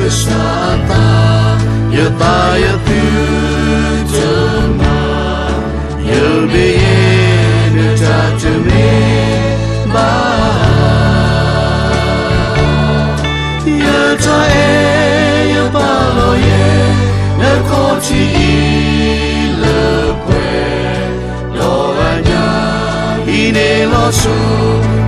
ကစၢ်အသး, ယသးယသုတမၤ, ယဘ့ယဲနတၢ်တမ့ၢ်ဘၣ်. ယတၢ်အဲၣ်ယပာ်လီၤယဲ, နခီၣ်ထံးအံၤလၢပှဲၤ, ဒီးအညၣ်ဟံးန့ၢ်လီၤဆူ,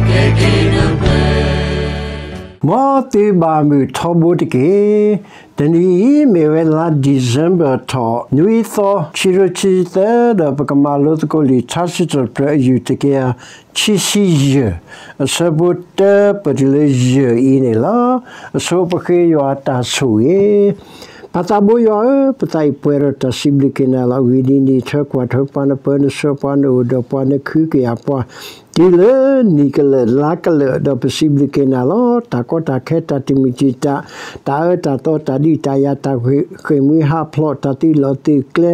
ကဲက့ၤနပှဲၤ မ်သုဘၣ်မုာ်ထီဘိတက့ၢ်. တနံၤအံၤမ့ၢ်ဝဲလါ December ထီၣ် နွံသီ ခံကထိခံဆံသၢ ဒီးပကမၤလိသကိးလံာ်ထါစံးထီၣ်ပတြၢၤ အယူၢ် တကယၤခံဆံယဲၢ်, အဆၢဖိတၢပတုၤလၢယဲၢ်အံၤန့ၣ်လီၤ. အဆိပဃ့ယွၤတၢ်ဆိၣ်ဂ့ၤ. ပၢ်သးဘိယွၤဧၢ, ပသးအံၤပှဲၤဒီးတၢ်စံးဘျုးက့ၤနၤလီၤ. အဂ့ၢ်ဒ်အံၤ, နအံးထွဲကွၢ်ထွဲပှၤ, နပၢနဆှၢပှၤ, နအိၣ်ဒီးပှၤ, နခုကယာ်ပှၤ တုၤလၢနံၣ်ကလၢာ်လါကလၢာ်, ဒီးပစံးဘျုးက့ၤနၤလီၤ. တၢ်ကီတၢ်ခဲ, တၢ်တမုာ်တံာ်တာ်, တၢ်အၢတၢ်သီ, တၢ်ဒုးတၢ်ယၤ, တၢ်ဃ့ၢ်မှံဟးဖျိး, တၢ်သုးလီၢ်သုးကျဲ,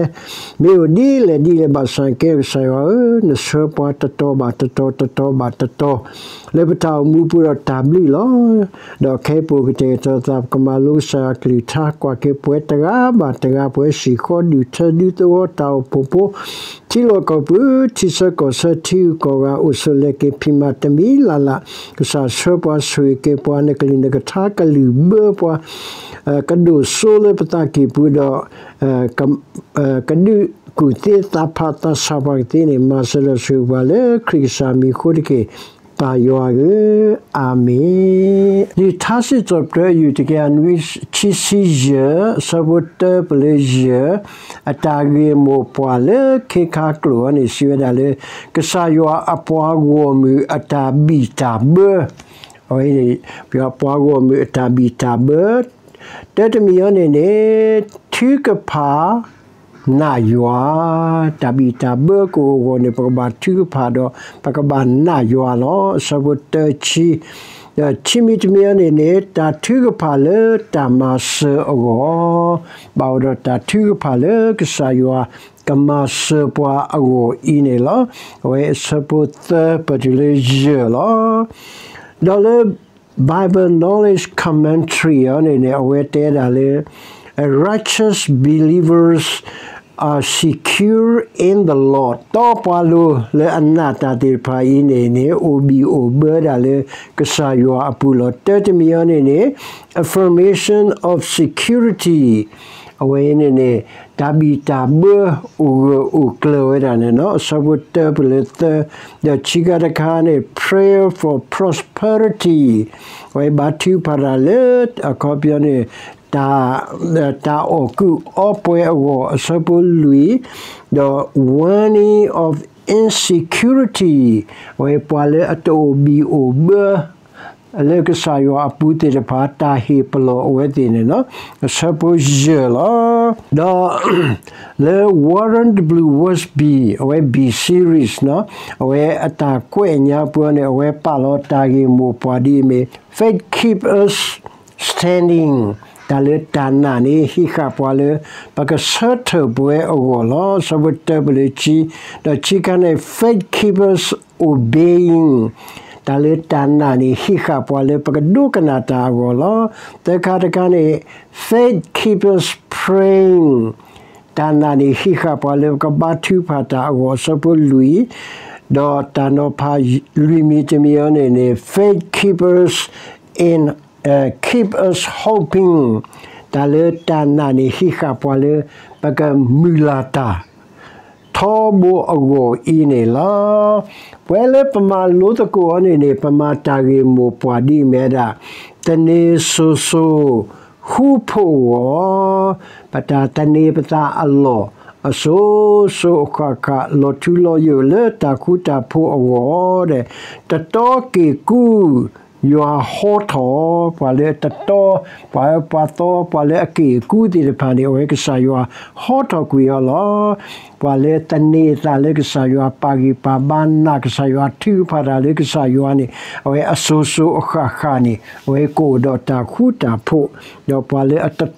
မ့ၢ်အိၣ်ဒ်လဲၣ်ဒ်လဲၣ်ဘၣ်ဆၣ်က့, ကစၢ်ယွၤဧၢ, နဆှၢပှၤတတီၤဘၣ်တတီၤ, တတီၤဘၣ်တတီၤ, လၢပတၢ်အိၣ်မူပူၤဒီးတၢ်ဘျုးလီၤ. ဒီးခဲအံၤပအိၣ်ကတဲာ်ကတီၤသး, ပကမၤလိကစၢ်ယွၤအကလုၢ်ကထါ, ကွၢ်က့ၤပဝဲတဂၤဘၣ်တဂၤ, ပဝဲစ့ၢ်ကီး, ဒူၣ်ထၢဒူသဝီ, တၢ်အိၣ်ဖှိၣ်ဖိ, ထံလီၢ်ကီၢ်ပူၤ, ထံဆၢကီၢ်ဆၢ, ထံဂုၤကီၢ်ဂၤ, အိၣ်ဆိးလဲၤက့ၤဖံးမၤတမံၤလၢ်လၢ်, ကစၢ်ဆှၢပှၤ, ဆိၣ်ဂ့ၤက့ၤပှၤ, နကလုၢ်နကထါကလုၢ်ဘၢပှၤ, ကဒိၣ်စိလၢပသးကံၢ်ပူၤဒီး ကဒုးကူၣ်သ့သးဖးသးဆးပှၤကသ့န့ၣ်, မၤစၢၤဒီးဆိၣ်ဂ့ၤပှၤလၢခရံာ်ကစၢ်မံၤအဃိတက့ၢ်. ပၢ်ယွၤဧၢ, အၤမ့ၣ်. လံာ်ထါစံးထီၣ်ပတြၢၤ အယူၢ် တကယၤနွံဆံယဲၢ်, အဆၢဖိတၢပတုၤလၢယဲၢ်, အတၢ်ဂ့ၢ်မိၢ်ပှၢ်လၢခ့ခါကျိာ်အံၤန့ၣ် စံးဝဲဒၣ်လၢ ကစၢ်ယွၤအပှၤဂီၢ်မုၢ်အတၢ်ဘံၣ်တၢ်ဘၢ, အဝဲ ပှၤဂီၢ်မုၢ်အတၢ်ဘံၣ်တၢ်ဘၢ, တၢတမံၤအံၤန့ၣ်န့ၣ် ထုကဖၣ်နာ်ယွၤ, တၢ်ဘံၣ်တၢ်ဘၢကအိၣ်အဂီၢ်န့ၣ် ပကဘၣ်ထုကဖၣ်ဒီး ပကဘၣ်နာ်ယွၤလီၤ. အဆၢဖိတၢဆံ, ဒီးခံမံၤတမံၤအံၤန့ၣ်န့ၣ် တၢ်ထုကဖၣ်လၢတၢ်မၤစၢၤအဂီၢ်, ဘၣ်အိၣ်ဒီးတၢ်ထုကဖၣ်လၢကစၢ်ယွၤကမၤစၢၤပှၤအဂီၢ်အံၤန့ၣ်လီၤ. အဝဲအဆၢဖိသၢပတုၤလၢယဲၢ်လီၤ. ဒီးလၢ Bible Knowledge Commentary အံၤန့ၣ်န့ၣ် အဝဲတဲဒၣ်လၢ righteous believers are secure in the Lord, တီပှၤလိၤလၢအနာ်တၢ်သ့ၣ်တဖၣ်အံၤန့ၣ်န့ၣ် အိၣ်ဘံၣ်အိၣ်ဘၢဒၣ်လၢကစၢ်ယွၤအပူၤလီၤ. တၢတမံၤအံၤန့ၣ်န့ၣ် affirmation of security, အဝဲအံၤန့ၣ်န့ၣ် တၢ်ဘံၣ်တၢ်ဘၢအိၣ်ဂၢၢ်အိၣ်ကျၢၤဝဲဒၣ်န့ၣ်လီၤ. အဆၢဖိတၢပတုၤလၢသၢ, ဒီးခံခါတခါန့ၣ် prayer for prosperity, အဝဲဘါထုကဖၣ်တၢ်လၢ အခီပညီန့ၣ် တၢ်, တၢ်အီၣ်ကုးအီပှဲၤအဂီၢ်, အဆၢဖိလွံၢ်, ဒီး warning of insecurity, အဝဲပှၤလၢအတအိၣ်ဘံၣ်အိၣ်ဘၢ လၢကစၢ်ယွၤအပူၤသ့ၣ်တဖၣ် တၢ်ဟ့ၣ်ပလီၢ်အဝဲသ့ၣ်န့ၣ်လီၤ. အဆၢဖိယဲၢ်လီၤ. ဒီး လၢ Warren W Wiersbe အဝဲ B series န့ၣ်, အဝဲအတၢ်ကွဲးညါပူၤန့ၣ် အဝဲပာ်လီၤတၢ်ဂ့ၢ်မိၢ်ပှၢ်ဒ်အမ့ၢ် Faith keep us standing, တၢ်လၢတၢ်နာ်န့ၣ် ဟံးဃာ်ပှၤလၢ ပကဆၢထၢၣ်ပဝဲအဂီၢ်လီၤ. အဆၢဖိတၢပတုၤလၢခံ, ဒီးခံခါန့ၣ် faith keep us obeying, တၢ်လၢတၢ်နာ်န့ၣ် ဟံးဃာ်ပှၤလၢပကဒိကနၣ်တၢ်အဂီၢ်လီၤ. သၢခါတခါန့ၣ် faith keep us praying, တၢ်နာ်န့ၣ်ဟံးဃာ်ပှၤလၢပကဘါထုကဖၣ်တၢ်အဂီၢ်, အဆၢဖိလွံၢ်, ဒီးတၢ်နီၤဖးလွံၢ်မံၤတမံၤအံၤန့ၣ်န့ၣ် faith keep us in, keep us hoping, တၢ်လၢတၢ်နာ်န့ၣ် ဟံးဃာ်ပှၤလၢ ပကမုၢ်လၢ်တၢ် ထီဘိအဂီၢ်အံၤန့ၣ်လီၤ. ပဝဲလၢပမၤလိသကိးအီၤန့ၣ်န့ၣ် ပမၤတၢ်ဂ့ၢ်မိၢ်ပှၢ်ဒ်အမ့ၢ်ဝဲဒၣ် သန့ၤစိၤစိၤဃူဖိးအဂီၢ်, ပတၢ်သန့ၤပသးအလီၢ် အစိၤစိၤအဃၣ်ဃၣ် လီၤထူလီၤယိာ်လၢတၢ်ဃူတၢ်ဖိးအဂီၢ်ဒီး တတီက့ၢ်ကူ ယွၤဟီထီၣ် ပှၤလၢအတတီ, ပှၤအၢပှၤသီ, ပှၤလၢအက့ၢ်အကူသ့ၣ်တဖၣ်န့ၣ် အဝဲကစၢ်ယွၤဟီထီၣ်ကွံာ်အီၤလီၤ. ပှၤလၢသန့ၤအသးလၢကစၢ်ယွၤ, ပာ်ဂံၢ်ပာ်ဘါနာ်ကစၢ်ယွၤ, ထုကဖၣ်တၢ်လၢကစၢ်ယွၤန့ၣ် အဝဲအစိၤစိၤအဃၣ်ဃၣ်န့ၣ် အဝဲကအိၣ်ဒီးတၢ်ဃူတၢ်ဖိး, ဒီးပှၤလၢအတတီ,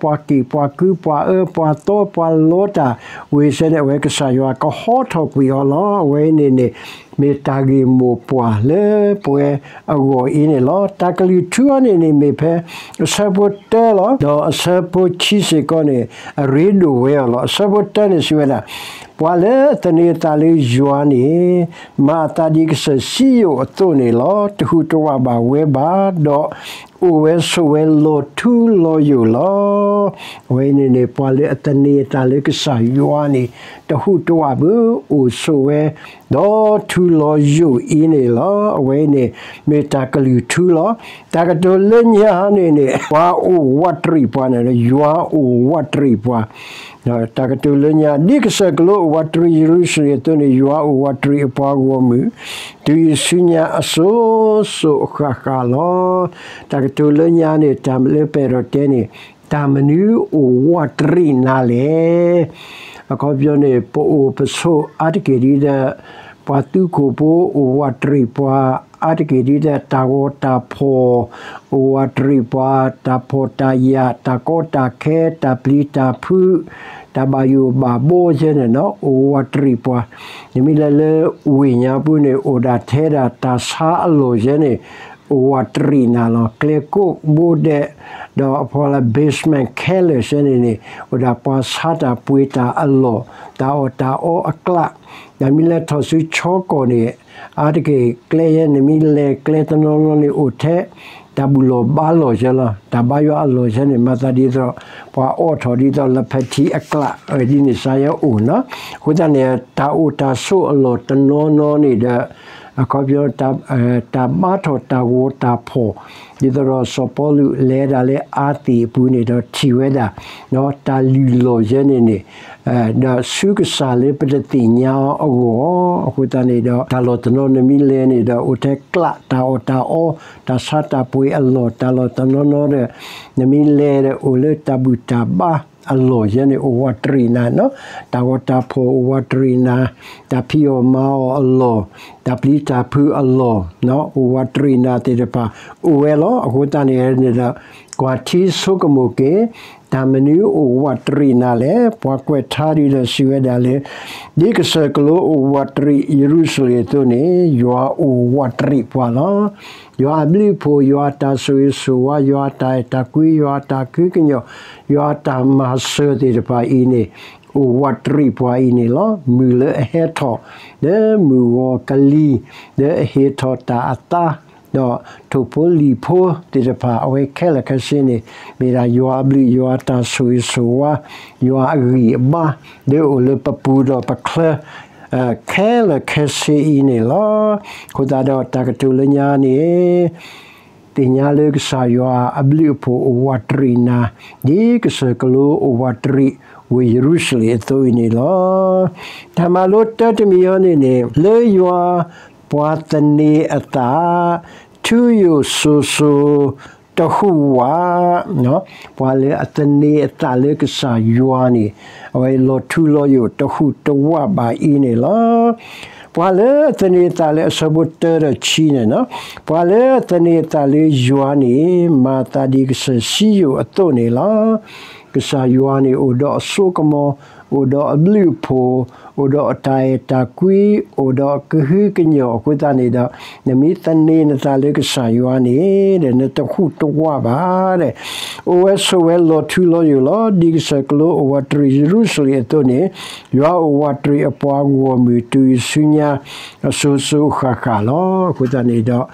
ပှၤက့ၢ်ပှၤကူ, ပှၤအၢပှၤသီ, ပှၤလီတၢ်ဝံၤစ့ၢ်န့ၣ် အဝဲကစၢ်ယွၤကဟီထီၣ်ကွံာ်အီၤလီၤ. အဝဲန့ၣ်န့ၣ် မ့ၢ်တၢ်ဂ့ၢ်မိၢ်ပှၢ်လၢပဝဲအဂီၢ်အံၤန့ၣ်လီၤ. တၢ်ကလုၢ်ထူအံၤန့ၣ်န့ၣ်မ့ၢ်ဖဲ အဆၢဖိတၢလီၤ. ဒီးအဆၢဖိခံစ့ၢ်ကီးန့ၣ် အရ့ဒိၣ်ဝဲအီၤလီၤ. အဆၢဖိတၢန့ၣ်စံးဝဲဒၣ်, ပှၤလၢအသန့ၤအသးလၢယွၤန့ၣ် မၤအသးဒ်ကစၢၢ်စံယိၣ်အသိးန့ၣ်လီၤ. တဟူးတဝးဘၣ်ဝဲဘၣ်, ဒီးအိၣ်ဝဲဆိးဝဲလီၤထူလီၤယိာ်လီၤ. အဝဲန့ၣ်န့ၣ် ပှၤလၢအသန့ၤအသးလၢကစၢ်ယွၤန့ၣ် တဟူးတဝးဘၣ်, အိၣ်ဆိးဝဲ ဒီးထူလီၤယိာ်အံၤန့ၣ်လီၤ. အဝဲန့ၣ် မ့ၢ်တၢ်ကလုၢ်ထူလီၤ. တၢ်ကတိၤလၢညါန့ၣ်န့ၣ် ပှၤအိၣ်ဝးတရံးပှၤန့ၣ် ယွၤအိၣ်ဝးတရံးပှၤ တၢ်ကတိၤလၢညါ ဒ်ကစၢၢ်ကလိအိၣ်ဝးတရံးယရူၤၡလ့ၣ်အသိးန့ၣ် ယွၤအိၣ်ဝးတရံးအပှၤဂီၢ်မုၢ် တုၤအံၤဆူညါအစိၤစိၤအဃၣ်ဃၣ်လီၤ. တၢ်ကတိၤလၢညါန့ၣ် တၢ်လၢပအဲၣ်ဒိးတဲန့ၣ် တၢ်မနုၤအိၣ်ဝးတရံးနၤလဲၣ်. အခီပညီန့ၣ် ပအိၣ်ပဆိးအါတက့ၢ်ဒ်ဒီး ပှၤသူခိၣ်ဖိအိၣ်ဝးတရံးပှၤ အါတက့ၢ်ဒ်ဒီး တၢ်ဂီၤတၢ်ဖီၣ် အိၣ်ဝးတရံးပှၤ တၢ်ဖှီၣ်တၢ်ယာ် တၢ်ကီတၢ်ခဲ တၢ်ပျံၤတၢ်ဖုး တၢ်ဘၣ်ယိၣ်ဘၣ်ဘီယဲန့ၣ် အိၣ်ဝးတရံးပှၤ, နမ့ၢ်လဲၤလၢဝ့ၢ်ညါပူၤန့ၣ် အိၣ်ဒၣ်ထဲဒၣ်တၢ်ဆါအလီၢ်ယဲန့ၣ် အိၣ်ဝးတရံးနၤလီၤ. ကျဲကိးဘိဒဲး ဒီးအဖီလာ် basement ခဲလၢာ်ယဲန့ၣ်န့ၣ် အိၣ်ဒၣ်ပှၤဆါတၢ်ပှ့ၤတၢ်အလီၢ် တၢ်အီၣ်တၢ်အီအကျး, နမ့ၢ်လဲၤထီၣ်ဆူဆီကီၢ်န့ၣ် အါတက့ၢ်ကျဲယဲ နမ့ၢ်လဲၤကျဲတနီၤနီၤန့ၣ် အိၣ်ထဲ တၢ်ဘူၣ်လီၢ်ဘါလီၢ်ယဲလီၤ. တၢ်ဘါယွၤအလီၢ်ယဲန့ၣ် မၤသးဒ်သိး ပှၤအီၣ်ထီၣ်ဒ်သိးလၢဖးထံအကျး ဒ်န့ၣ်စါယဲအိၣ်နီၤ. အဃိသတးန့ၣ် တၢ်အိၣ်တၢ်ဆိးအလီၢ်တနီၤနီၤန့ၣ်ဒီး အခီပညီ တၢ်ဘါထီၣ်တၢ်ဂီၤတၢ်ဖီၣ် ဒ်သိးဒီးစီၤပီလူးလဲၤဒၣ်လၢအၤသ့ၣ်အပူၤန့ၣ်ဒီးထံၣ်ဝဲဒၣ် တၢ်လုၢ်လီၢ်ယဲန့ၣ်န့ၣ် ဒီးဆူကစၢ်လၢပတသ့ၣ်ညါအီၤအဂီၢ်, အဃိသတးန့ၣ်ဒီး တၢ်လီၢ်တနီၤနမ့ၢ်လဲၤန့ၣ်ဒီး အိၣ်ထဲကျး တၢ်အီၣ်တၢ်အီ တၢ်ဆါတၢ်ပှ့ၤအလီၢ် တၢ်လီၢ်တနီၤနီၤဒီး နမ့ၢ်လဲၤဒီးအိၣ်လၢတၢ်ဘူၣ်တၢ်ဘါအလီၢ်ယဲန့ၣ် အိၣ်ဝးတရံးနၤနီၤ. တၢ်ဂီၤတၢ်ဖီၣ်အိၣ်ဝးတရံးနၤ, တၢ်ဖံးအီၣ်မၤအီၣ်အလီၢ်, တၢ်ပျံၤတၢ်ဖုးအလီၢ် အိၣ်ဝးတရံးနၤသ့ၣ်တဖၣ် အိၣ်ဝဲလီၤ. အဃိသတးန့ၣ်န့ၣ်ဒီး ကွၢ်ထံဆိကမိၣ်က့ၤ တၢ်မနုၤအိၣ်ဝးတရံးနၤလဲၣ်. ပှၤကွဲးထါဒ်ဒီးစံးဝဲဒၣ်လၢ ဒ်ကစၢၢ်ကလိအိၣ်ဝးတရံးယရူၤၡလ့ၣ်အသိးန့ၣ် ယွၤအိၣ်ဝးတရံးပှၤလီၤ. ယွၤအဘျုးအဖှိၣ် ယွၤအတၢ်ဆိၣ်ဂ့ၤဆိၣ်ဝါ ယွၤအတၢ်အဲၣ်တၢ်ကွံ ယွၤအတၢ်ခုကညီၢ် ယွၤအတၢ်မၤစၢၤသ့ၣ်တဖၣ်အံၤန့ၣ် အိၣ်ဝးတရံးပှၤအံၤန့ၣ်လီၤ. မုၢ်လၢအဟဲထီၣ် လၢမုၢ်ဂီၤကလံၤ လၢအဟ့ၣ်ထီၣ်တၢ်အသါ ဒီးထိၣ်ဖိလံၣ်ဖိသ့ၣ်တဖၣ် အဝဲခဲလၢာ်ခဲဆ့န့ၣ် မ့ၢ်ဒၣ်ယွၤအဘျုး ယွၤအတၢ်ဆိၣ်ဂ့ၤဆိၣ်ဝါ ယွၤအဂံၢ်အဘါ လၢအိၣ်လၢပပူၤဒီးပချၢ ခဲလၢာ်ခဲဆ့အံၤန့ၣ်လီၤ. အဃိသတးဒီးတၢ်ကတိၤလၢညါန့ၣ် သ့ၣ်ညါလၢကစၢ်ယွၤအဘျုးအဖှိၣ်အိၣ်ဝးတရံးနၤ ဒ်ကစၢၢ်ကလိအိၣ်ဝးတရံးဝ့ၢ်ယရူၤၡလ့ၣ်အသိးအံၤန့ၣ်လီၤ. တၢ်မၤလိတၢတမံၤအံၤန့ၣ်န့ၣ် လၢယွၤပှၤသန့ၤအသး ထူယိာ်စိၤစိၤ တဟူးဝး ပှၤလၢအသန့ၤအသးလၢကစၢ်ယွၤန့ၣ် အဝဲလီၤထူလီၤယိာ်တဟူးတဝးဘၣ်အံၤန့ၣ်လီၤ. ပှၤလၢအသန့ၤအသးလၢအဆၢဖိတၢဒီးခံန့ၣ်, ပှၤလၢအသန့ၤအသးလၢယွၤန့ၣ် မၤသးဒ်ကစၢၢ်စံယိၣ်အသိးန့ၣ်လီၤ. ကစၢ်ယွၤန့ၣ် အိၣ်ဒီးအစိကမီၤ, အိၣ်ဒီးအဘျုးအဖှိၣ်, အိၣ်ဒီးအတၢ်အဲၣ်တၢ်ကွံ, အိၣ်ဒီးအကဟုကညီၢ်အဃိသတးန့ၣ်ဒီး နမ့ၢ်သန့ၤနသးလၢကစၢ်ယွၤန့ၣ် ဒီးနတဟူးတဝးဘၣ်ဒီး အိၣ်ဝဲဆိးဝဲလီၤထူလီၤယိာ်လီၤ. ဒ်ကစၢၢ်ကလိအိၣ်ဝးတရံးယရူၤၡလ့ၣ်အသိးန့ၣ် ယွၤအိၣ်ဝးတရံးအပှၤဂီၢ်မုၢ် တုၤအံၤဆူညါ အစိၤစိၤအဃၣ်ဃၣ်လီၤ. အဃိသတးန့ၣ်ဒီး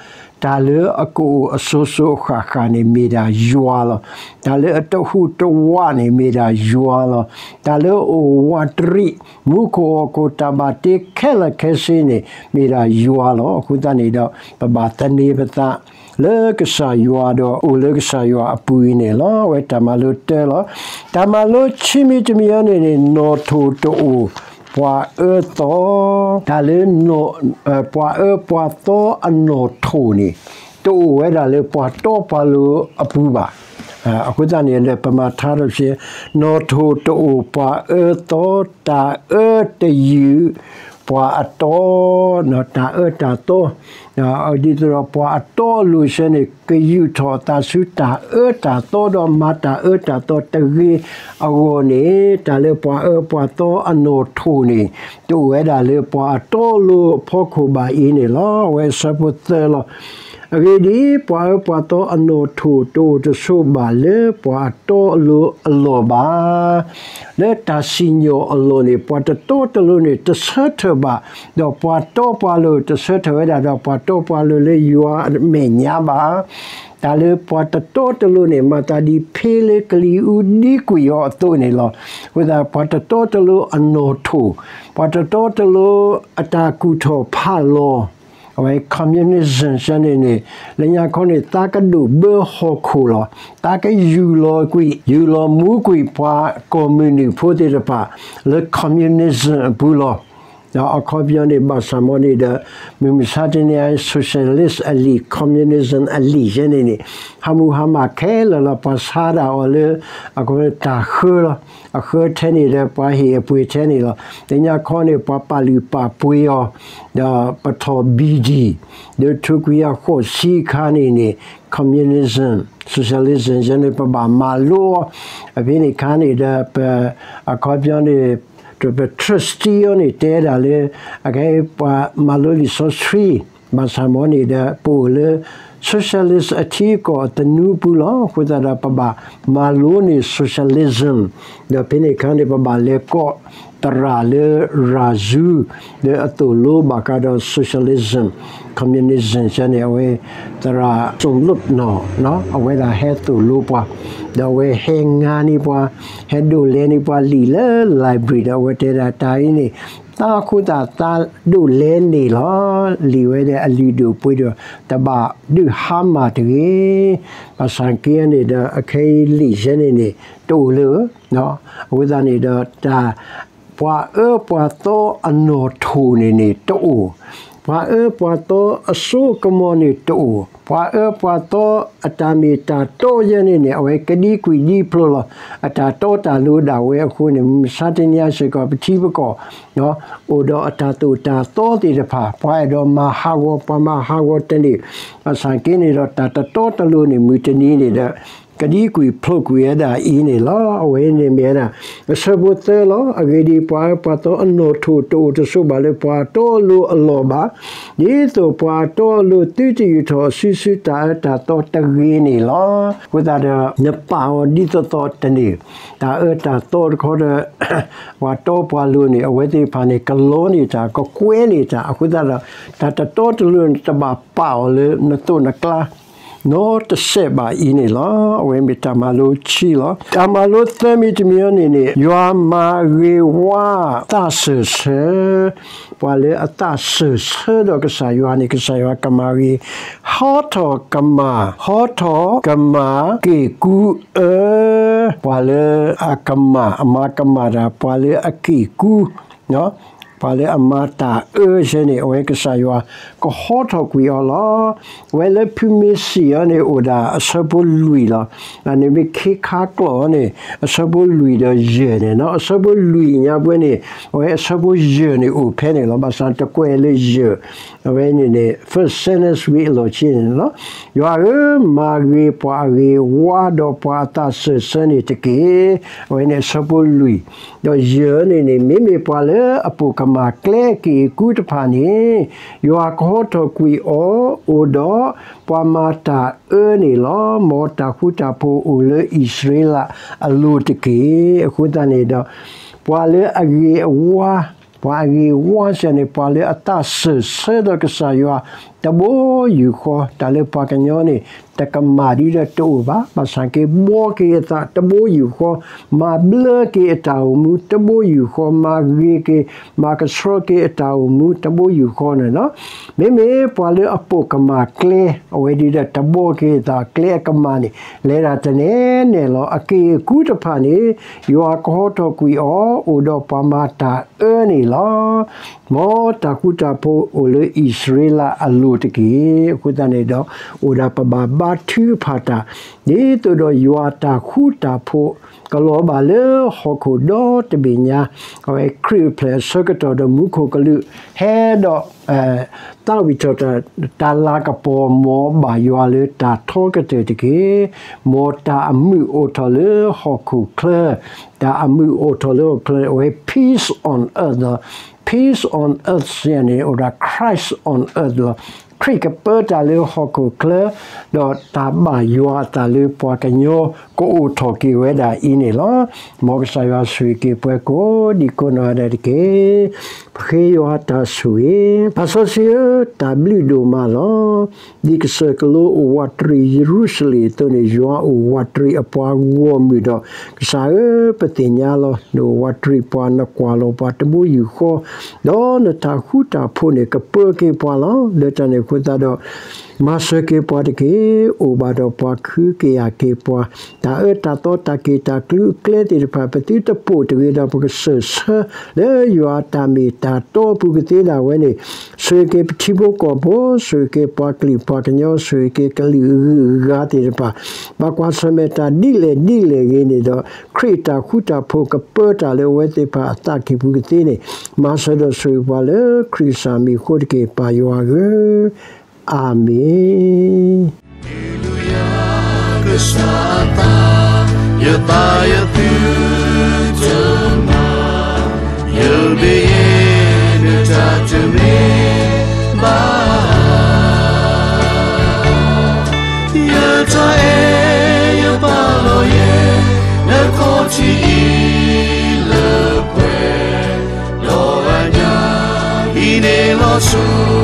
တၢ်လၢအကအိၣ်အစိၤစိၤအဃၣ်ဃၣ်န့ၣ် မ့ၢ်ဒၣ်ယွၤလီၤ. တၢ်လၢအတဟူးတဝးန့ၣ် မ့ၢ်ဒၣ်ယွၤလီၤ. တၢ်လၢအအိၣ်ဝးတရံး မူခိၣ်ဟီၣ်ခိၣ်တၢ်ဘၣ်တ့ခဲလၢာ်ခဲဆ့န့ၣ် မ့ၢ်ဒၣ်ယွၤလီၤ. အဃိသတးန့ၣ်ဒီး ပဘၣ်သန့ၤပသး လၢကစၢ်ယွၤဒီးအိၣ်လၢကစၢ်ယွၤအပူၤအံၤန့ၣ်လီၤ. အဝဲတၢ်မၤလိတၢလီၤ. တၢ်မၤလိခံမံၤတမံၤအံၤန့ၣ်န့ၣ် နီၣ်ထိၣ်တအိၣ်ပှၤအၢသီ, တၢ်လၢ ပှၤအၢပှၤသီအနီၣ်ထိၣ်န့ၣ် တအိၣ်ဝဲဒၣ်လၢပှၤတီပှၤလိၤအပူၤဘၣ်. အဃိသတးန့ၣ်ဒီး ပမၤထါဒီး နီၣ်ထိၣ်တအိၣ်ပှၤအၢသီ တၢ်အၢတယုၢ် ပှၤအတီ, တၢ်အၢတၢ်သီ, ဒ်သိးဒီးပှၤအတီအလိၤဆၢန့ၣ် ကယူာ်ထီၣ်အသးဆူတၢ်အၢတၢ်သီဒီးမၤတၢ်အၢတၢ်သီတဂ့ၤအဂီၢ်န့ၣ် တၢ်လၢပှၤအၢပှၤသီအနီၣ်ထိၣ်န့ၣ် တအိၣ်ဝဲဒၣ်လၢပှၤအတီအလိၤအဖီခိၣ်ဘၣ်အံၤန့ၣ်လီၤ. အဝဲအဆၢဖိသၢလီၤ. အဂ့ၢ်ဒ်အံၤ, ပှၤအၢပှၤသီအနီၣ်ထိၣ်တအိၣ်တဆိးဘၣ်လၢပှၤအတီအလိၤအလီၢ်ဘၣ်. လၢတၢ်စံၣ်ညီၣ်အလီၢ်န့ၣ် ပှၤတတီတလိၤန့ၣ် တဆၢထၢၣ်ဘၣ်, ဒီးပှၤတီပှၤလိၤတဆၢထၢၣ်ဝဲဒၣ်ဒီးပှၤတီပှၤလိၤလၢယွၤအမဲာ်ညါဘၣ်. တၢ်လၢပှၤတတီတလိၤန့ၣ် မၤသးဒ်ဖ့လၢကလံၤအူဒံကွံာ်အီၤအသိးန့ၣ်လီၤ. အဃိသတး ပှၤတတီတလိၤအနီၣ်ထိၣ်, ပှၤတတီတလိၤအတၢ်ကူၣ်ထီၣ်ဖးလီၤ အဝဲ communism ဆၢန့ၣ်န့ၣ် လၢညါခီန့ၣ် သးကဒိၣ်ဘၢဟီၣ်ခိၣ်လီၤ. သးကယူၢ်လီၤကွံာ် ယူၢ်လီၤမူကွံာ်ပှၤကီၢ်မုၢ်နုာ်ဖိသ့ၣ်တဖၣ် လၢ communism အပူၤလီၤ. ဒီးအခီပညီန့ၣ် ဘၣ်ဆၣ်မ်န့ၣ်ဒီး မုၢ်မဆါတနံၤအံၤ socialist အလံာ် communism အလံာ်ဆၢန့ၣ်န့ၣ် ဟးမူဟါမၢ်ခဲလၢာ်လီၤ. ပှၤဆါဒၣ်အီၤလၢ အကတၢ်ဃၢလီၤ. အဃၢထဲန့ၣ်ဒီးပှၤဟ့ၣ်အပှ့ၤထဲန့ၣ်လီၤ. လၢညါခီန့ၣ် ပှၤပာ်လုၢ်ပာ်ပှ့ၤအီၤ ဒီးပထီၣ်ဘံၣ်ဒံၣ် ဒီးထိခွံကယၤဃိးဆံအခါန့ၣ်န့ၣ် communism socialism ဆၢန့ၣ် ပဘၣ်မၤလိအီၤ. အဖဲန့ၣ်အခါန့ၣ်ဒီး ပ အခီပညီန့ၣ် ပ trustee အီၤန့ၣ် တဲဒၣ်လၢ အခဲအံၤပှၤမၤလိလံာ်စီဆှံ ဘၣ်ဆၣ်မ်န့ၣ်ဒီး ပအိၣ်လၢ socialist အထံအကီၢ်အသနူပူၤလီၤ. အဃိသတးဒီးပဘၣ်မၤလိန့ၢ် socialism ဒီးဖဲန့ၣ်အခါန့ၣ် ပဘၣ်လဲၤကိးသရၣ်လၢရၤစူ လၢအသိၣ်လိဘၣ်ဃးဒီး socialism communism ဆၢန့ၣ် အဝဲ သရၣ်စိၣ်လိၣ်နီၢ် အဝဲဒၣ်ဟဲသိၣ်လိပှၤ ဒီးအဝဲဟဲငါန့ၢ်ပှၤ ဟဲဒိးလဲန့ၢ်ပှၤလံာ်လၢ library ဒီးအဝဲတဲဒၣ်တၢ်အံၤန့ၣ် သးအဃိသတးသးဒိးလဲန့ၢ်လီၤ. လံာ်ဝဲဒၣ်အလုၢ်ဒိၣ်ပှ့ၤဒိၣ် တဘၣ်ဒုးဟါမၢ်တဂ့ၤ. ဘၣ်ဆၣ်က့န့ၣ်ဒီး အခဲအံၤလံာ်ဆၢန့ၣ်န့ၣ် တအိၣ်လၢ အဃိသတးန့ၣ်ဒီး တၢ် ပှၤအၢပှၤသီအနီၣ်ထိၣ်န့ၣ်န့ၣ်တအိၣ်, ပှၤအၢပှၤသီအစိအကမီၤန့ၣ်တအိၣ်, ပှၤအၢပှၤသီအတၢ်မ့ၢ်တၢ်တီယဲန့ၣ်န့ၣ် အဝဲကဒံကွံာ်ဒံဖျိလီၤ. အတၢ်တီတၢ်လိၤဒၣ်ဝဲအဃိန့ၣ် မုၢ်မဆါတနံၤအံၤစ့ၢ်ကီး ပထံပကီၢ် အိၣ်ဒီးအတၢ်သိၣ်တၢ်သီသ့ၣ်တဖၣ် ပှၤအဲၣ်ဒိးမၤဟးဂီၤ ပှၤမၤဟးဂီၤတန့ၢ်, ဘၣ်ဆၣ်က့န့ၣ်ဒီး တၢ်တတီတလိၤန့ၣ် မုၢ်တနံၤန့ၣ်ဒီး ကဒံကွံာ်ဖျိးကွံာ်ဝဲဒၣ်အံၤန့ၣ်လီၤ. အဝဲန့ၣ်မ့ၢ်ဝဲဒၣ် အဆၢဖိသၢလီၤ. အဂ့ၢ်ဒ်အံၤ, ပှၤအၢပှၤသီအနီၣ်ထိၣ်တအိၣ်တဆိးဘၣ်လၢပှၤအတီအလိၤအလီၢ်ဘၣ်. ဒ်သိးပှၤအတီအလိၤသုတယူာ်ထီၣ်အစုဆူတၢ်အၢတၢ်သီတဂ့ၤန့ၣ်လီၤ. အဃိသတးဒီး နပာ်အီၤဒ်သိးသိးတန့ၢ်, တၢ်အၢတၢ်သီတခီဒီး ပှၤတီပှၤလိၤန့ၣ် အဝဲသ့ၣ်တဖၣ်န့ၣ် ကလီန့ၢ်တၢ် ကကွဲန့ၢ်တၢ် အဃိသတးဒီး တၢ်တတီတလိၤန့ၣ် တဘၣ်ပာ်အီၤလၢနသိးနကျါ နီတစဲးဘၣ်အံၤန့ၣ်လီၤ. အဝဲမ့ၢ်တၢ်မၤလိခံလီၤ. တၢ်မၤလိသၢမံၤတမံၤအံၤန့ၣ်န့ၣ် ယွၤမၤဂ့ၤဝါသးစၢၢ်ဆၢ, ပှၤလၢအသးစၢၢ်ဆၢဒီးကစၢ်ယွၤန့ၣ် ကစၢ်ယွၤကမၤဂ့ၤ, ဟီထီၣ်ကမၣ်, ဟီထီၣ်ကမၣ်က့ၢ်ကူအၢ, ပှၤလၢအကမၣ် အမၤကမၣ်တၢ် ပှၤလၢအက့ၢ်ကူ ပှၤလၢအမၤတၢ်အၢဆၢန့ၣ် အဝဲကစၢ်ယွၤကဟီထီၣ်ကွံာ်အီၤလီၤ. အဝဲလၢဖုမ့ၢ်စံၣ်အီၤန့ၣ် အိၣ်ဒၣ်အဆၢဖိလွံၢ်လီၤ. နမ့ၢ်ခ့ခါကျိးအီၤန့ၣ် အဆၢဖိလွံၢ်ဒီးယဲၢ်န့ၣ်လီၤ. အဆၢဖိလွံၢ်ညါပှဲၤန့ၣ် အဝဲအဆၢဖိယဲၢ်န့ၣ်အိၣ်ဖဲန့ၣ်လီၤ. ဘၣ်ဆၣ်တကွဲးလၢယဲၢ် အဝဲန့ၣ်န့ၣ် first sentence ဝံၤအလီၢ်ခံန့ၣ်လီၤ. ယွၤဧၢ, မၤဂ့ၤပှၤအဂ့ၤဝါဒီးပှၤအသးစၢၢ်ဆၢန့ၣ်တက့ၢ်. အဝဲန့ၣ်အဆၢဖိလွံၢ်, ဒီးယဲၢ်န့ၣ်န့ၣ် မ့မ့ၢ်ပှၤလၢအပိာ်ကမၣ်ကျဲအက့ၢ်အကူတဖၣ်န့ၣ် ယွၤကဟီထီၣ်ကွံာ်အီၤ အိၣ်ဒီးပှၤမၤတၢ်အၢန့ၣ်လီၤ. မ်တၢ်ဃူတၢ်ဖိးအိၣ်လၢအံၣ်စရ့လးအလိၤတက့ၢ်. အဃိသတးန့ၣ်ဒီး ပှၤလၢအဂ့ၤအဝါ ပှၤအဂ့ၤဝါစၢ်န့ၣ် ပှၤလၢအသးစၢၢ်ဆၢဒီးကစၢ်ယွၤ တဘိယူၢ်ဃီ တၢ်လၢပှၤကညီန့ၣ် တကမၣ်ဒ်ဒီးတအိၣ်ဘၣ်. ဘၣ်ဆၣ်က့ ဘှီက့ၤအသးတဘိယူၢ်ဃီ, မၤဘျၢက့ၤအတၢ်အိၣ်မူတဘိယူၢ်ဃီ, မၤဂ့ၤက့ၤ မၤကဆှီက့ၤအတၢ်အိၣ်မူတဘိယူၢ်ဃီန့ၣ်လီၤ. မ့မ့ၢ်ပှၤလၢအပိာ်ကမၣ်ကျဲ အဝဲဒ်ဒီးတဘှီက့ၤအသး ကျဲအကမၣ်န့ၣ် လဲၤဒၣ်တနဲၣ်နဲၣ်လီၤ. အက့ၢ်အကူတဖၣ်န့ၣ် ယွၤကဟီထီၣ်ကွံာ်အီၤ အိၣ်ဒီးပှၤမၤတၢ်အၢန့ၣ်လီၤ. မ်တၢ်ဃူတၢ်ဖိးအိၣ်လၢအံၣ်စရ့လးအလိၤ တက့ၢ်. အဃိသတးန့ၣ်ဒီး အိၣ်ဒၣ်ပဘၣ်ဘါထုကဖၣ်တၢ် ဒ်သိးဒီးယွၤအတၢ်ဃူတၢ်ဖိး ကလီၤဘၣ်လၢဟီၣ်ခိၣ်ဒီတဘ့ၣ်ညါ, အဝဲခရံာ်အိၣ်ဖျဲၣ်အဆၢကတီၢ်ဒီးမူခိၣ်ကလူး ဟဲဒီး သးဝံၣ်ထီၣ်တၢ် တၢ်လၤကပီၤ မ်ဘၣ်ယွၤလၢတၢ်ထီကတၢၢ်တက့ၢ်. မ်တၢ်အမုာ်အိၣ်ထီၣ်လၢဟီၣ်ခိၣ်ချၢ, တၢ်အမုာ်အိၣ်ထီၣ်လၢဟီၣ်ခိၣ်ချၢ အဝဲ peace on earth လီၤ. Peace on earth စံးန့ၣ် အိၣ်ဒၣ် Christ on earth လီၤ. ခရံာ်ကပၢတၢ်လၢဟီၣ်ခိၣ်ချၢ, ဒီးတၢ်ဘၣ်ယွၤအသးလၢပှၤကညီ ကအိၣ်ထီၣ်က့ၤဝဲဒၣ်အံၤန့ၣ်လီၤ. မ်ကစၢ်ယွၤဆိၣ်ဂ့ၤက့ၤပှၤကိးဒံကိးနီၢ်ဂၤဒဲးတက့ၢ်. ပဃ့ယွၤတၢ်ဆိၣ်ဂ့ၤ. ပၢ်စီဆှံဧၢ, တၢ်ဘျုးဒိၣ်မးလီၤ. ဒ်ကစၢၢ်ကလိအိၣ်ဝးတရံးယရူၤၡလ့ၣ်အသိးန့ၣ် ယွၤအိၣ်ဝးတရံးအပှၤဂီၢ်မုၢ်ဒီး ကစၢ်ဧၢ, ပသ့ၣ်ညါလီၤ နအိၣ်ဝးတရံးပှၤ, နကွၢ်လီၤပှၤတဘိယူၢ်ဃီ, ဒီးနတၢ်ဃူတၢ်ဖိးန့ၣ် ကပၢက့ၤပှၤလီၤ. လၢတၢ်န့ၣ်အဃိသတးဒီး မၤစၢၤက့ၤပှၤတက့ၢ်. အိၣ်ဘၣ်ဒီးပှၤ ခုကယာ်က့ၤပှၤ, တၢ်အၢတၢ်သီ တၢ်က့ၣ်တၢ်ကျူအကျဲသ့ၣ်တဖၣ် ပသုတပိာ်တဂ့ၤဒီး ပကစၢၢ်ဆၢလၢယွၤအတၢ်မ့ၢ်တၢ်တီအပူၤကသ့ဒၣ်ဝဲန့ၣ်, ဆိၣ်ဂ့ၤက့ၤပထံဖိကီၢ်ဖိ, ဆိၣ်ဂ့ၤက့ၤပှၤကလုာ်ပှၤကညီ, ဆိၣ်ဂ့ၤက့ၤကလုာ်အဂုၤအဂၤသ့ၣ်တဖၣ်, ဘၣ်ကွၢ်ဆၢၣ်မဲာ်တၢ်ဒ်လဲၣ်ဒ်လဲၣ်ဂ့ၤန့ၣ်ဒီး ခရံာ်အတၢ်ဃူတၢ်ဖိးကပၢတၢ်လၢအဝဲသ့ၣ်တဖၣ်အသးကံၢ်ပူၤကသ့န့ၣ်, မၤစၢၤဒီးဆိၣ်ဂ့ၤပှၤလၢခရံာ်ကစၢ်မံၤအဃိတက့ၢ်, ပၢ်ယွၤဧၢ, အၤမ့ၣ်. Hallelujah, ကစၢ်အသး, ယသးယသုတမၤ, ယဘၣ်ယဲနတၢ်တမ့ၢ်ဘၣ်, ယတၢ်အဲၣ်ယပာ်လီၤယဲ, နခီၣ်ထံးအံၤလၢပှဲၤ, ဒီးအညၣ်အံၤန့ၣ်လီၤဆိ